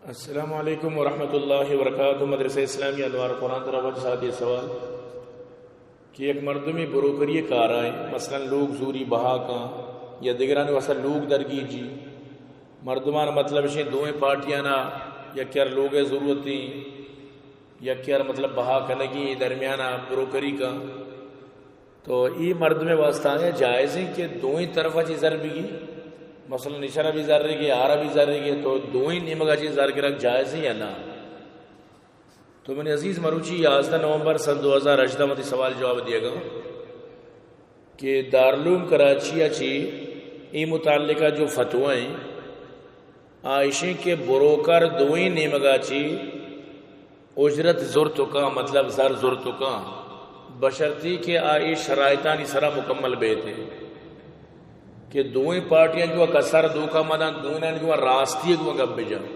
السلام علیکم ورحمۃ اللہ وبرکاتہ۔ مدرسہ اسلامی انوار قرآن طرف ساتھی سوال کہ یک مردمی بروکری کارائیں، مثلاً لوگ زوری بہا کاں یا دگرانی واسطہ لوگ درگیجی، مردمان مطلب شیں دوئیں پارٹیانا یکیار لوگ ضرورتیں، یکیار مطلب بہا کنگی، درمیانا بروکری کاں۔ تو ای مردم واسطہ آیا جائز ہیں کہ دوئیں طرفا چی زر بگی، مثلاً اشرا بھی زر رہے گے، آرا بھی زر رہے گے، تو دوئیں نیمگا چی زر گرگ جائز ہیں یا نہ؟ تو من عزیز مروچی یازدہ نومبر سن دو ہزار ہژدہ متی سوال جواب دیے گا کہ دارالعلوم کراچی چی ای متعلقہ جو فتوی ہیں، آ اشیں کہ بروکر دوئیں نیمگا چی اجرت زرت کاں، مطلب زر زرت کاں، بشرطی کہ آ ای شرائطانی سرا مکمل بیت کہ دوئیں پارٹیاں گوں کسر دھوکہ مدن، دوئینانی گوں راستی گوں گپ بجن۔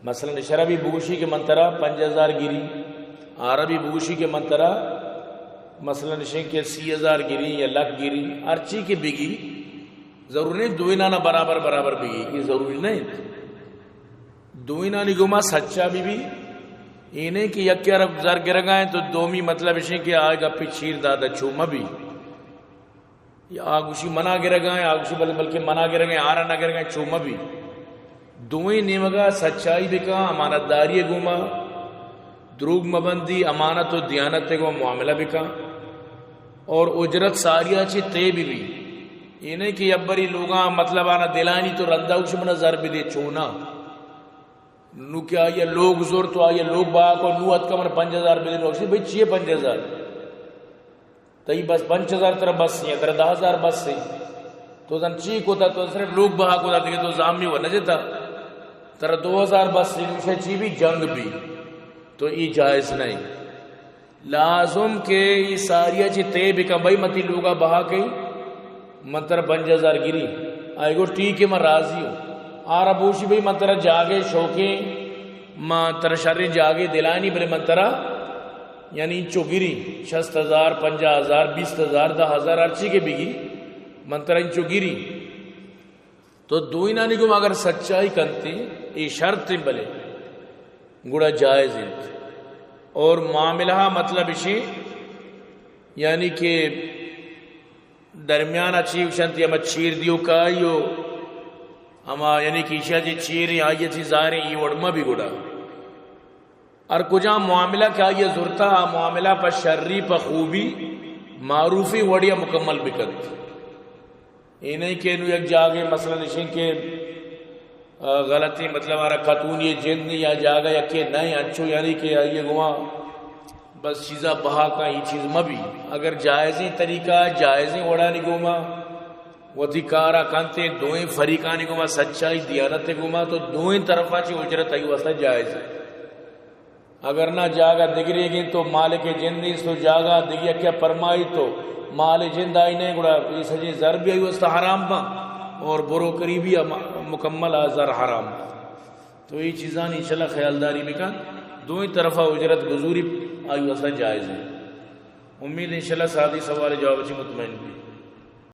مثلاً اشرا بھی بگوشی کہ من ترا پنج ہزار گری، آرا بھی بگوشی کہ من ترا مثلاً اشیں کہ سی ہزار گری یا لکھ گری، ہرچی کہ بگی، ضروری نہیں دوئینانا برابر برابر بگی، یہ ضروری نہیں۔ دوئینانی گوما سچا بھی بھی، یہ نہیں کہ یکیار زر گرگا ہیں تو دومی مطلب اشیں کہ آئے گپی چیر دادا چو مبی۔ یا آ گوشی منا گرگا ہیں، آ گوشی بل-، بلکہ منا گرگا ہیں، آرا نہ گرگا ہیں، چو مبی۔ دوئیں نیمگا سچائی بکاں، امانت داری گوما، دروگ مبندی، امانت و دیانت گوما معاملہ بکاں، اور اجرت ساریا چی طے بھی بھی۔ یہ نہیں کہ ابری لوگاں مطلب آنا دلانی تو رندا گوشی منا زر بدے، چونا۔ نو کہ آئی لوگ زور تو آئی لوگ با کو نو اتکا من پنج ہزار بدے، نو گوشی بھئی چیے پنج ہزار؟ تئی بس پنچ ہزار ترا بس ہیں، ترا دہ ہزار بس ہیں۔ تو زن چی کوتا؟ تو صرف لوگ بہا کوتا، دیگه تو زامی و نجتا۔ ترا دو ہزار بس ہیں، نوشہ چی بھی جنگ بھی۔ تو ای جائز نہیں۔ لازم کہ ای ساریا چی طے بکن، بھئی متی لوگا بہا کئی، من ترا پنچ ہزار گری۔ آئی گو ٹھیک ہے، من راضی ہوں۔ آرا بوشی بھئی من ترا جاگے شوقیں، من ترا شریں جاگے دلانی، بلے من ترا یعنی انچو گری، شست ہزار، پنجاہ ہزار، بیست ہزار، دہ ہزار، ہرچی کہ بگی، من ترا انچو گری۔ تو دوئینانی گوما اگر سچائی کنتے، اے شرط ہیں بلے، گڑا جائز انت۔ اور معاملہ مطلب اشی، یعنی کہ درمیان چی گوشنت، ہما چیر دیوکائی و ہما یعنی کہ ایشا چی چیریں، آئی چی ظاہریں، ای وڑ مہ بی گڑا۔ ہر کجام معاملہ کہ آئی زرتا، آ معاملہ پہ شری، پہ خوبی، معروفی وڑیا مکمل بکنت۔ اے نہیں کہ نو یک جاگے مثلاً اشیں کہ، آ، غلطی مطلب ہمارا خاتون یہ جند یا جاگہ یکے نہیں انچو یعنی کہ آئی گوما بس چیزا بہا کا، یہ چیز مبی۔ اگر جائزیں طریقہ، جائزیں وڑانی گوما وتی کارا کنتے، دوئیں فریقانی گوما سچائی دیانت گوما، تو دوئیں طرفا چی اجرت آئی واسطہ جائز ہے۔ اگر نہ جاگہ دگریگیں تو مالک جند است تو جاگہ دگی کیا پرمائی تو مال جند آئی نہیں، گڑا یہ سجیں زر بھی آئی واسطہ حرام با اور بروکری بھی ہم-، مکمل آ زر حرام با۔ تو یہ چیزان انشاءاللہ خیالداری بکن، دوئیں طرفا اجرت بزوری آئی واسطہ جائز ہے۔ امید انشاءاللہ سادی سوال جواب چی مطمئن بھی۔